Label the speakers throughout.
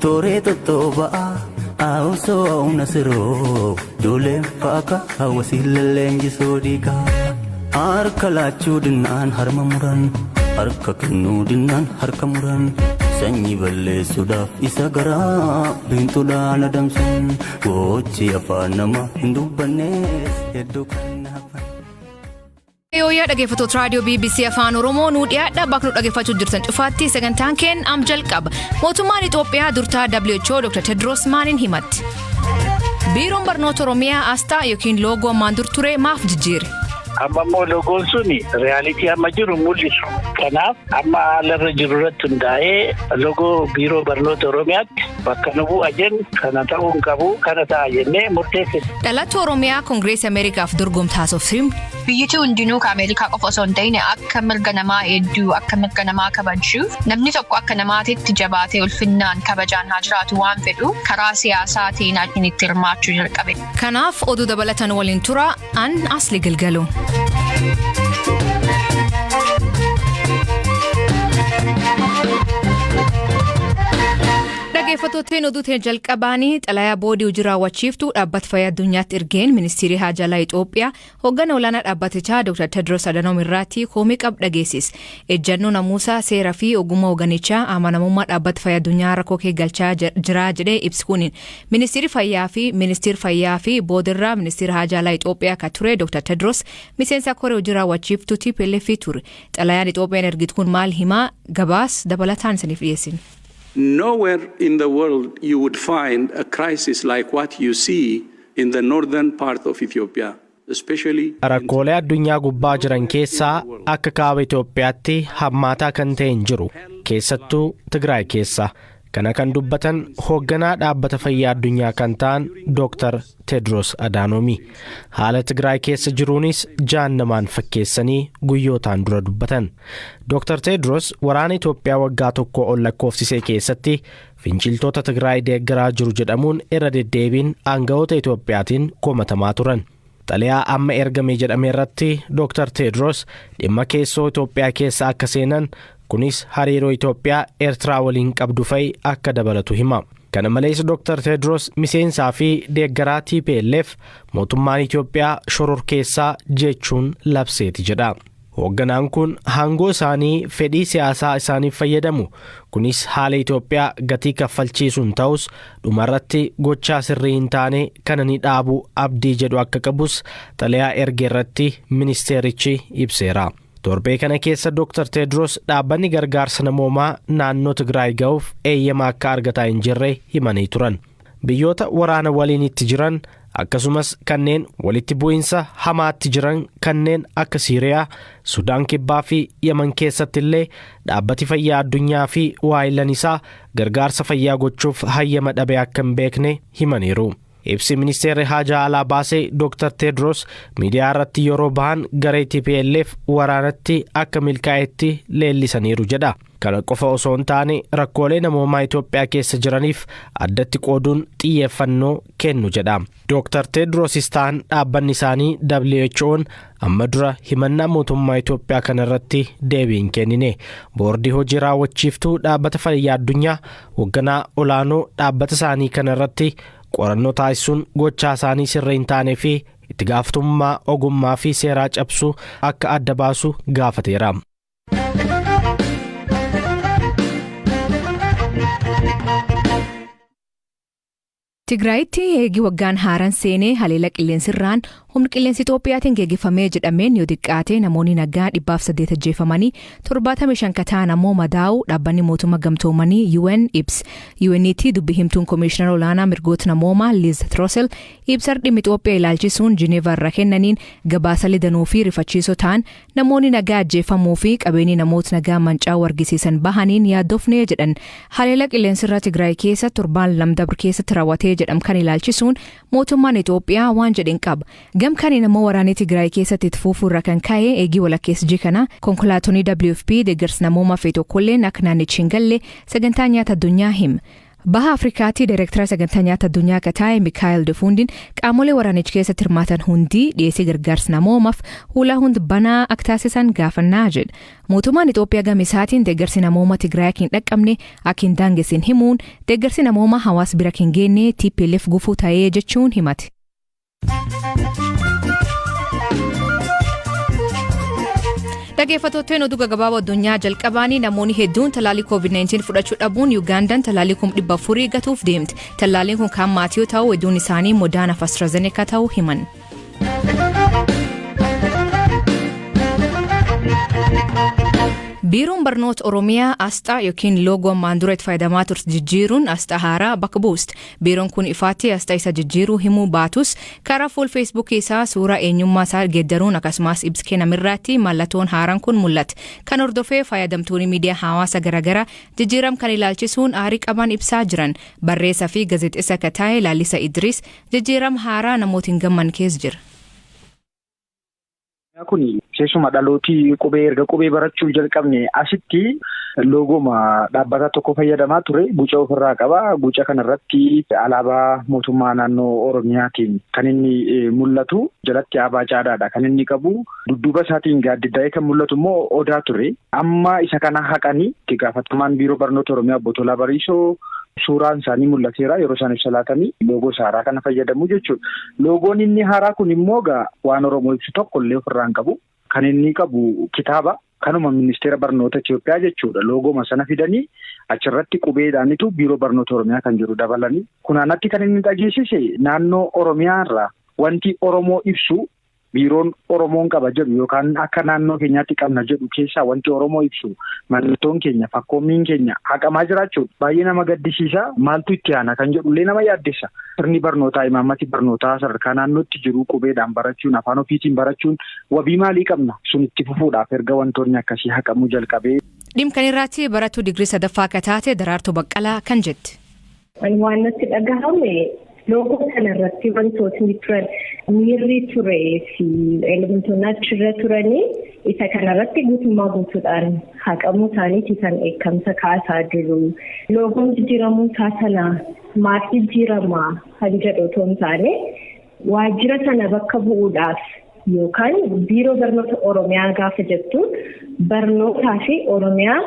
Speaker 1: Tooree tottooba'a osoo nasiroo ijoolleen faaka hawwasiin leenjisoo dhiigaa. Harka laachuu dinnaan harma muran, harka kennuu dinnaan harka muran, sanyii balleessuudhaaf isa garaa biintuudhaan adamsan, gochi afaan nama hin dubbannees hedduu kan hafan.
Speaker 2: Yooyyaa dhaggeeffattoota raadiyoo BBC Afaan Oromoo, nuu dhiyaadha. Bakka nu dhaggeeffachuu jirtan cufaatti sagantaan keen am jalqaba. Mootummaan Itoophiyaa durtaa WHO Dr. Tedros maaliin himatti? Biiroon Barnoota Oromiyaa asxaa yookiin loogoo ammaan dur ture maaf jijjiire?
Speaker 3: Amma immoo loogoon suni reality amma jiru mul'isu. Kanaaf amma haala irra jiru irratti hundaa'ee loogoo Biiroo Barnoota Oromiyaatti bakka nu bu'a jennu kana ta'uu hin qabu, kana ta'a jennee murteessine.
Speaker 2: Dhalattuu Oromiyaa Koongireesii Ameerikaaf dorgomtaasofsiin.
Speaker 4: Biyyiti hundinuu ka Ameerikaa qofa osoo hin ta'in akka mirga namaa hedduu, akka mirga namaa kabajuuf, namni tokko akka namaatitti jabaatee ulfinnaan kabajaan haa jiraatu waan fedhu karaa siyaasaatiin itti hirmaachuu jalqabe.
Speaker 2: Kanaaf oduu dabalatan waliin tura, an Asli Galgalu. Dhaggeeffattootni, oduu ta'e jalqabaanii xalayaa boodii hojii raawwachiiftuu Dhaabbata Fayyaa Addunyaatti ergeen ministeerri haajaa Itoophiyaa hoggana olaanaa dhaabbatichaa Dr. Tedros Adhanom irratti komii qabu dhageessise. Ejjannoo namuusaa, seeraa fi ogummaa hoogganichaa amanamummaa Dhaabbata Fayyaa Addunyaa rakkoo kee galchaa jira jedhee ibsi kuniin. Ministeerri fayyaa fi boodirraa ministeera haajaa Itoophiyaa kan ture Dr. Tedros miseensa koree hojii raawwachiiftuu TPLF ture. Xalayaan Itoophiyaan ergitu kun maal himaa? Gabaas dabalataan isiniif dhiyeessina.
Speaker 5: Nowhere in the world you would find a crisis like what you see in the northern part of Ethiopia, especially.
Speaker 6: Rakkoolee addunyaa gubbaa jiran keessaa akka kaaba Itoophiyaatti hammaataa kan ta'e hin jiru. Keessattuu Tigraay keessa. Kana kan dubbatan hoogganaa Dhaabbata Fayyaa Addunyaa kan ta'an Dr. Tedros Adaanoomi. Haala Tigraay keessa jiruunis jaannamaan fakkeessanii guyyootaan dura dubbatan. Dr. Tedros waraana Itoophiyaa waggaa tokko ol lakkoofsisee keessatti finciltoota Tigraay deeggaraa jiru jedhamuun irra deddeebiin aanga'oota Itoophiyaatiin komatamaa turan. Xalayaa amma ergame jedhame irratti Dr. Tedros dhimma keessoo Itoophiyaa keessa akka seenan, kunis hariiroo Itoophiyaa Eertiraa waliin qabdu fa'i akka dabalatu hima. Kana malees Dr. Tedros miseensaa fi deeggaraa TPLF mootummaan Itoophiyaa shororkeessaa jechuun labseeti jedha. Hoogganaan kun aangoo isaanii fedhii siyaasaa isaaniif fayyadamu. Kunis haala Itoophiyaa gatii kaffalchiisuun ta'us, dhumarratti gochaa sirrii hin taane kana ni dhaabu abdii jedhu akka qabus xalayaa erge irratti ministeerichi ibseera. Torbee kana keessa Dr. Tedros dhaabbanni gargaarsa namoomaa naannoo Tigraay ga'uuf eeyyama akka argataa hin jirre himanii turan. Biyyoota waraana waliin itti jiran, akkasumas kanneen walitti bu'iinsa hamaatti jiran kanneen akka Siiriyaa, Sudaan Kibbaa fi Yaman keessatti illee Dhaabbati Fayyaa Addunyaa fi waayillan isaa gargaarsa fayyaa gochuuf hayyama dhabe akka hin beekne himaniiru. Ibsi ministeerri haajaa alaa baasee Dr. Tedros miidiyaa irratti yeroo bahan garee TPLF waraanatti akka milkaa'etti leellisaniiru jedha. Kana qofa osoo hin taane, rakkoolee namoomaa Itoophiyaa keessa jiraniif addatti qooduun xiyyeeffannoo kennu jedha. Dr. Tedrosis ta'an dhaabbanni isaanii WHO'n amma dura himannaa mootummaa Itoophiyaa kana irratti deebii hin kennine. Boordii hojii raawwachiiftuu Dhaabbata Fayyaa Addunyaa hoogganaa olaanoo dhaabbata isaanii kana irratti qorannoo taasisuun gochaa isaanii sirrii hin taanee fi itti gaafatamummaa ogummaa fi seeraa cabsuu akka adda baasu gaafateera.
Speaker 2: Tigraayitti eegii waggaan haaraan seenee haleela qilleensirraan humni qilleensi Itoophiyaatiin geggeeffamee jedhameen yoo xiqqaate namoonni nagaa 108 ajjeefamanii, 75 kan ta'an ammoo madaa'uu Dhaabbanni Mootummaa Gamtoomanii UN ibsa. UN'tti dubbi himtuun Koomishinara Olaanaa Mirgoota Namoomaa Liz Throssell ibsa dhimma Itoophiyaa ilaalchisuun Jineevaa irra kennaniin, gabaasaalee danuu fi rifachiisoo ta'an namoonni nagaa ajjeefamuu fi qabeenyi namoota nagaa manca'uu argisiisan bahaniin yaaddofnee jedhan. Haleela qilleensirraa Tigraay keessa torbaan 2 dabre keessatti raawwatee jedham kan ilaalchisuun mootummaan Itoophiyaa waan jedhin qaba. Gamkaaniin ammoo waraanni Tigraay keessatti itti fufuu irra kan ka'e eegii walakkeessa ji'a kana konkolaatonni WFP deeggarsa namoomaa fe'e tokkolleen akka naannichi hin galle Sagantaa Nyaata Addunyaa hima. Baha Afrikaatti Daayireektara sagantaa nyaata addunyaa akka taa'e Mikaayil Defuundiin qaamolee waraanicha keessatti hirmaatan hundi dhiyeessii gargaarsa namoomaaf hulaa hundi banaa akka taasisan gaafannaa jedha. Mootummaan Itoophiyaa gama isaatiin deeggarsi namooma Tigraay akka hin dhaqqabne akka hin daangessin himuun, deeggarsi namooma hawaasa bira hin geenye TPLF gufuu ta'ee jechuun himate. Dhaggeeffattootni, oduu gaggabaaboo addunyaa jalqabaanii, namoonni hedduun talaallii COVID-19 fudhachuu dhabuun Yugaandaan talaallii 400,000 gatuuf deemte. Talaalliin kun kan maatii yoo ta'u, hedduun isaanii Moderna fi AstraZeneca ta'uu himan. Biiroon Barnoota Oromiyaa asxaa yookiin loogoo ammaan dura itti fayyadamaa turte jijjiiruun asxaa haaraa bakka buuste. Biiroon kun ifaatti asxaa isa jijjiiruu himuu baatus, karaa fuul Feesbuukii isaa suuraa eenyummaa isaa geeddaruun akkasumas ibsa kennamirraatti mallattoon haaraan kun mul'ate. Kan hordofee fayyadamtoonni miidiyaa hawaasaa garaagaraa jijjiiram kan ilaalchisuun aarii qaban ibsaa jiran. Barreessaa fi gaazexeessa akka ta'e Laalisa Idris jijjiiram haaraa namoota hin gamman keessa jira.
Speaker 7: Kun keessuma dhalootii qubee erga qubee barachuu jalqabne asitti loogoma dhaabbata tokko fayyadamaa ture. Guca ofirraa qaba. Guca kanarratti alaabaa mootummaa naannoo Oromiyaatiin kan inni mul'atu. Jalatti abaa caadaadha kan inni qabu. Dudduuba isaatiin gaaddiddaa'ee kan mul'atu immoo odaa ture. Amma isa kana haqanii, itti gaafatamaan Biiroo Barnoota Oromiyaa Obbo Tolaa Bariisoo suuraan isaanii mul'ateera, yeroo isaan ibsa laatanii loogoo haaraa kana fayyadamu jechuudha. Loogoon inni haaraa kun immoo egaa waan Oromoo ibsu tokko illee ofirraa hin qabu. Kan inni qabu kitaaba kanuma Ministeera Barnoota Itoophiyaa jechuudha. Loogoma sana fidanii achirratti qubeedhaanitu Biiroo Barnoota Oromiyaa kan jiru dabalanii. Kunaanatti kan inni dhageessise, naannoo Oromiyaa irraa wanti Oromoo ibsu, biiroon Oromoon qaba jedhu yookaan akka naannoo keenyaatti qabna jedhu keessaa wanti Oromoo ibsu, mallattoon keenya, fakkoommiin keenya haqamaa jiraachuudha. Baay'ee nama gaddisiisa. Maaltu itti aana kan jedhullee nama yaaddessa. Sirni barnootaa, imaammati barnootaa sadarkaa naannootti jiru, qubeedhaan barachuun, afaan ofiitiin barachuun, wabii maalii qabna sun itti fufuudhaaf erga wantoonni akkasii haqamuu jalqabee?
Speaker 2: Dhimma kan irratti barattuu digirii sadaffaa akka taate Daraartuu Baqqalaa kan jette.
Speaker 8: Waan natti dhagahame, loogoo kana irratti wantootni turan, miirri turee fi elementoonni achirra turanii isa kanarratti guutummaa guutuudhaan haqamuu isaaniiti kan dheekkamsa kaasaa jiru. Loogoon jijjiiramuu isaa sana maaf jijjiirama kan jedhu otoo hin taane, waajjira sana bakka bu'uudhaaf yookaan Biiroo Barnoota Oromiyaa gaafa jettu barnootaa fi Oromiyaa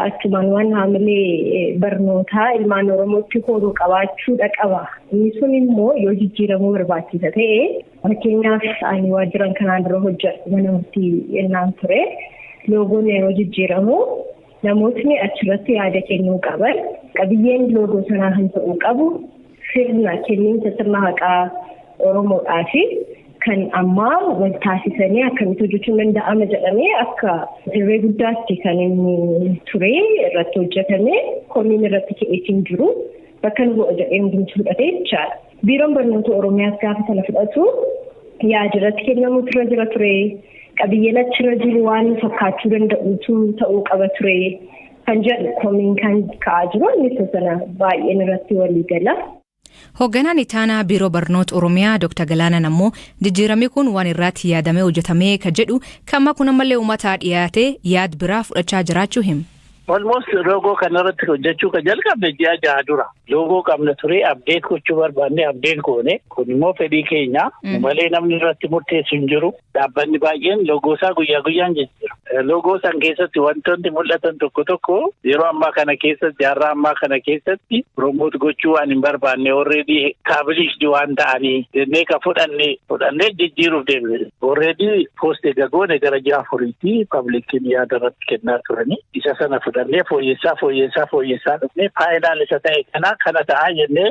Speaker 8: achumaan waan haamilee barnootaa ilmaan Oromootti horuu qabaachuudha qaba. Inni sun immoo yoo jijjiiramuu barbaachisa ta'e, fakkeenyaaf ani waajjiran kanaan dura hojjedhu mana murtii yennaan ture, loogoon yeroo jijjiiramu namootni achirratti yaada kennuu qaban. Qabiyyeen loogoo sanaa kan ta'uu qabu sirna kenniinsa sirna haqaa Oromoodhaa fi kan ammaa wal taasisanii akkamitti hojjechuun danda'ama jedhamee akka dirree guddaatti kan inni ture irratti hojjetame, komiin irratti ka'eetiin jiru bakka nu bu'a jedhee hundumtu fudhate jechaadha. Biiroon Barnoota Oromiyaas gaafa sana fudhatu yaada irratti kennamuutu irra jira ture. Qabiyyeen achirra jiru waan fakkaachuu danda'utu ta'uu qaba ture kan jedhu komiin kan ka'aa jiru, innis sana baay'een irratti walii gala.
Speaker 2: Hoogganaan Itaanaa Biiroo Barnoota Oromiyaa Dr. Galaanaan ammoo jijjiiramni kun waan irratti yaadamee hojjetamee ka jedhu, kan kun ammallee uummataa dhiyaatee yaad biraa fudhachaa jiraachuu hima.
Speaker 3: Almost loogoo kanarratti hojjechuu kan jalqabne ji'a 6 dura. Loogoo qabna ture, update gochuu barbaanne, update goone. Kun immoo fedhii keenya malee namni irratti murteessu hin jiru. Dhaabbanni baay'een loogoo isaa guyyaa guyyaan jijjiiru. Loogoo san keessatti wantoonni mul'atan tokko tokko yeroo ammaa kana keessatti, jaarraa ammaa kana keessatti promote gochuu waan hin barbaanne, already established waan ta'anii jennee kan fudhannee jijjiiruuf deemne. Already post eega goone gara ji'a 4tti publiciin yaada irratti kennaa turanii, isa sana fudhannee fooyyessaa fooyyessaa fooyyessaa dhufnee final isa ta'e kana ta'aa jennee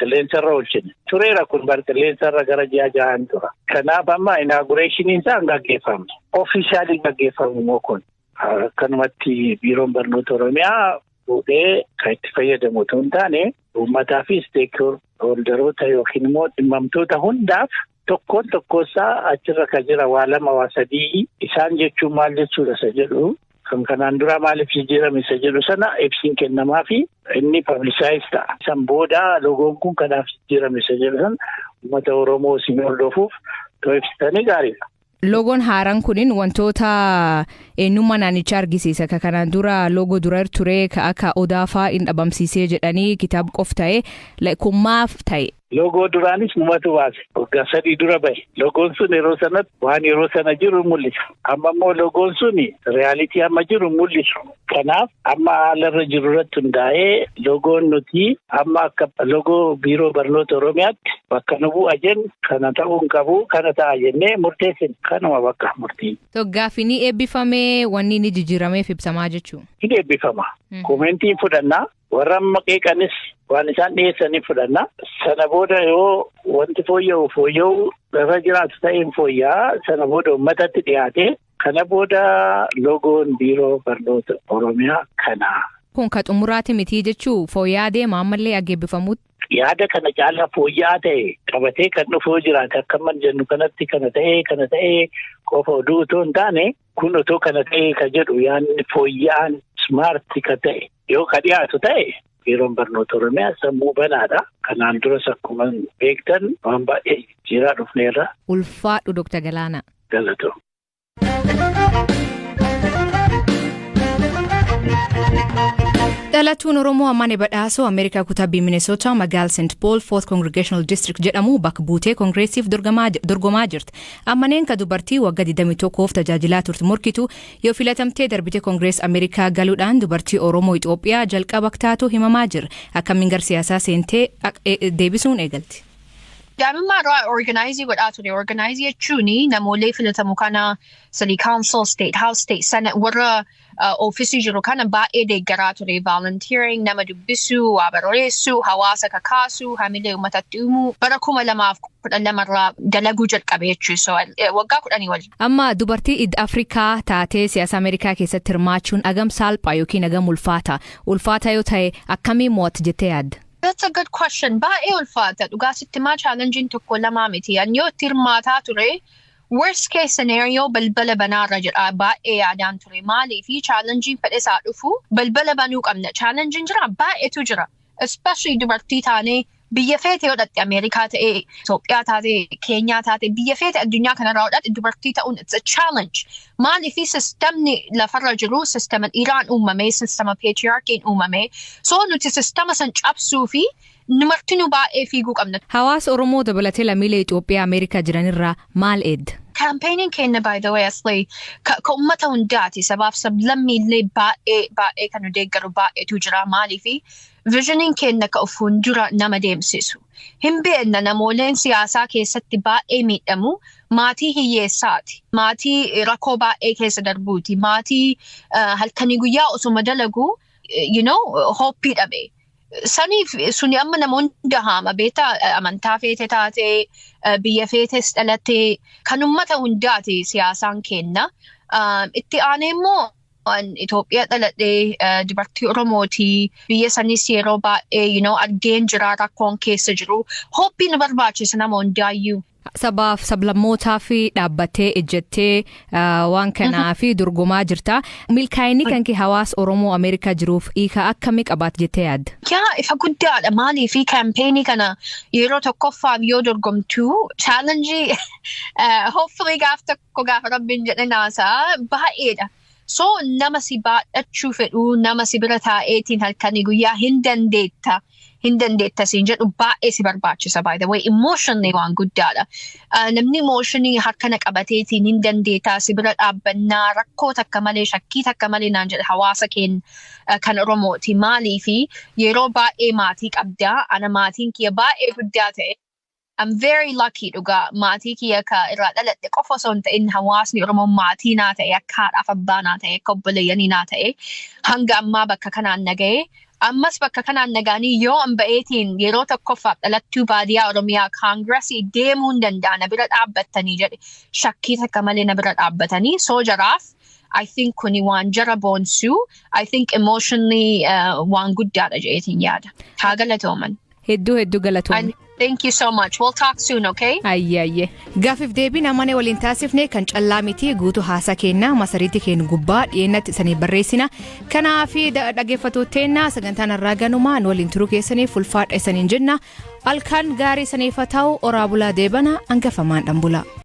Speaker 3: qilleensarra oolchine. Tureera kun bar qilleensarra gara ji'a 6n tura. Kanaaf amma inaugurationiin isaa hin gaggeeffamne. Officially gaggeeffamu immoo kun. Akkanumatti Biiroon Barnoota Oromiyaa fuudhee kan itti fayyadamu otoo hin taane, uummataa fi stakeholderoota yookiin immoo dhimmamtoota hundaaf tokkoon tokkosaa achirra kan jira waa lama, waa sadii, isaan jechuun maal jechuudha isa jedhu, kan kanaan dura maaliif jijjiirame isa jedhu sana ibsiin kennamaa fi inni publicize ta'a. San booda loogoon kun kanaaf jijjiirame isa jedhu sana uummata Oromoo isin hordofuuf too ibsitanii gaariidha.
Speaker 2: Loogoon haaraan kunin wantoota eenyummaa naannichaa argisiisa. Ka kanaan dura loogoo dura ture ka akka odaa fa'aa hin dhabamsiisee jedhanii kitaaba qof ta'e, kun maaf ta'e?
Speaker 3: Loogoo duraanis numatu baase. Waggaa 3 dura bahe. Loogoon sun yeroo sanatti waan yeroo sana jiru mul'isa. Amma immoo loogoon sun reality amma jiru mul'isu. Kanaaf amma haala irra jiru irratti hundaa'ee loogoon nuti amma akka loogoo Biiroo Barnoota Oromiyaatti bakka nu bu'a jennu kana ta'uu hin qabu, kana ta'a jennee murteessine, kanuma bakka murtiin.
Speaker 2: Gaaffii ni eebbifamee, wanni inni jijjiirameef ibsamaa jechuudha.
Speaker 3: Ni eebbifama. Commentiin fudhannaa, warra amma qeeqanis waan isaan dhiyeessanii fudhannaa. Sana booda yoo wanti fooyya'u fooyya'u irra jiraatu ta'een fooyya'aa, sana booda uummatatti dhiyaate, kana booda loogoon Biiroo Barnoota Oromiyaa kana.
Speaker 2: Kun ka xumuraati miti jechuu, fooyya'aa deema ammallee eebbifamuutti.
Speaker 3: Yaada kana caalaa fooyya'aa ta'e qabatee kan dhufu jiraate, akka amma jennu kanatti kana ta'ee kana ta'ee qofa oduu otoo hin taane, kun otoo kana ta'ee ka jedhu, yaadni fooyya'aan smart ka ta'e yoo ka dhiyaatu ta'e, Biiroon Barnoota Oromiyaa sammuu banaadha. Kanaan duras akkuma beektan waan baay'ee jijjiiraa dhufneerra.
Speaker 2: Ulfaadhu, Dooktar Galaanaa.
Speaker 3: Galatoo.
Speaker 2: Dhalatuun Oromoo Ammaanee Badhaasoo Ameerikaa kutaa Minnesota magaala St. Paul Fourth Congressional District jedhamu bakka buutee koongireesiif dorgomaa jirti. Ammaneen ka dubartii waggaa 21f tajaajilaa turte morkitu yoo filatamtee darbite Koongirees Ameerikaa galuudhaan dubartii Oromoo Itoophiyaa jalqaba taatu himamaa jira. Akkamiin gara siyaasaa seentee deebisuun eegalti.
Speaker 4: Daa'imummaa irraa organize godhaa ture. Organize jechuun namoolee filatamu kana city council, state house, state senate, warra ofiisii jiru kana baay'ee deeggaraa ture. Volunteering, nama dubbisuu, waa barreessuu, hawaasa kakaasuu, hamilee uummatatti uumuu bara 2012 irraa dalaguu jalqabe jechuudha. So, waggaa 10 waliin.
Speaker 2: Amma dubartii Afrikaa taatee siyaasa Ameerikaa keessatti hirmaachuun agam salphaa yookiin agam ulfaata? Ulfaata yoo ta'e akkamiin mo'atta jettee yaadda?
Speaker 4: That's a good question. Baay'ee ulfaata. Dhugaa sitti maa, challenging tokko lamaa miti. Ani yoo itti hirmaataa ture, worst case scenario balbala banaarra jedha baay'ee yaadaan ture. Maaliifi challenging fedhe isaa dhufu balbala banuu qabna. Challenging jira, baay'eetu jira. Especially dubartii taanee biyya feete yoo dhatte, Ameerikaa ta'ee, Itoophiyaa taate, Keenyaa taate, biyya feete addunyaa kanarraa yoo dhatte, dubartii ta'uun it's a challenge. Maaliifi sistemni lafarra jiru sistema dhiiraan uumame, sistema patriarchiin uumame. So nuti sistema san cabsuu fi numartinuu baay'ee fiiguu qabna.
Speaker 2: Hawaasa Oromoo dabalatee lammiilee Itoophiyaa Ameerikaa jiranirraa maal eedda?
Speaker 4: Campaigning keenya, by the way, asli ka uummata hundaati. Sabaaf sablammiillee baay'ee baay'ee kan nu deeggaru baay'eetu jira. Maaliifi visioniin keenya ka of fuuldura nama deemsisu. Hin beekna, namooleen siyaasaa keessatti baay'ee miidhamu maatii hiyyeessaati. Maatii rakkoo baay'ee keessa darbuuti. Maatii halkanii guyyaa osuma dalagu hope dhabe. Saniif suni amma namoonni haama beektaa, amantaa feete taatee, biyya feetes dhalattee, kan uummata hundaati siyaasaan kenna. Itti aanee immoo Itoophiyaa dhaladhee, dubartii Oromootii, biyya sanis yeroo baay'ee argeen jira rakkoon keessa jiru. Hope nu barbaachisa nama hundaayyuu.
Speaker 2: Sabaaf sablammootaa fi dhaabbattee ejjettee waan kanaa fi dorgomaa jirta. Milkaa'inni kan kee hawaasa Oromoo Ameerikaa jiruuf hiika akkamii qabaata jettee yaadda?
Speaker 4: Yaa, ifa guddaadha. Maaliifi campaignii kana yeroo tokkoffaaf yoo dorgomtu challenge, hopefully gaaf tokko gaafa Rabbiin jedhe naasaa, baay'eedha. So nama si baadhachuu fedhu, nama si bira taa'eetiin halkanii guyyaa hin dandeetta. Hin dandeetta siin jedhu baay'ee si barbaachisa, by the way, emotionally waan guddaadha. Namni emotionally harkana qabateetiin hin dandeettaa, si bira dhaabbannaa, rakkoo takka malee, shakkii takka malee naan jedhe hawaasa keenya kan Oromooti. Maaliifi yeroo baay'ee maatii qabdaa, ana maatiin kiyya baay'ee guddaa ta'e. I'm very lucky dhugaa, maatii kiyya ka irraa dhaladhe qofa osoo hin ta'in hawaasni Oromoo maatii naa ta'e, akka haadhaaf abbaa naa ta'e, akka obboleeyyanii naa ta'e, hanga ammaa bakka kanaan naga'e. Ammas bakka kanaan nagaanii yoo an ba'eetiin yeroo tokkoffaaf dhalattuu baadiyyaa Oromiyaa kaangirasii deemuu hin danda'a, na bira dhaabbattanii jedhe, shakkii takka malee na bira dhaabbatanii. So jaraaf I think kuni waan jara boonsuu, I think emotionally waan guddaadha jedheetiin yaada. Haa galatooman.
Speaker 2: Hedduu hedduu galatoomne.
Speaker 4: Thank you so much. We'll talk soon, okay?
Speaker 2: Ayyee ayyee. Gaafiif deebiin amane waliin taasifne kan callaa miti, guutuu haasaa kennaa masariitti keenya gubbaa dhiyeennatti isanii barreessina. Kanaaf dhaggeeffattootteennaa, sagantaan har'aa ganumaa, nu waliin turuu keessaniif ulfaadha isaniin jenna. Halkan gaarii isaniif haa ta'u, oraa bulaa, deebana hangafamaan dhanbula.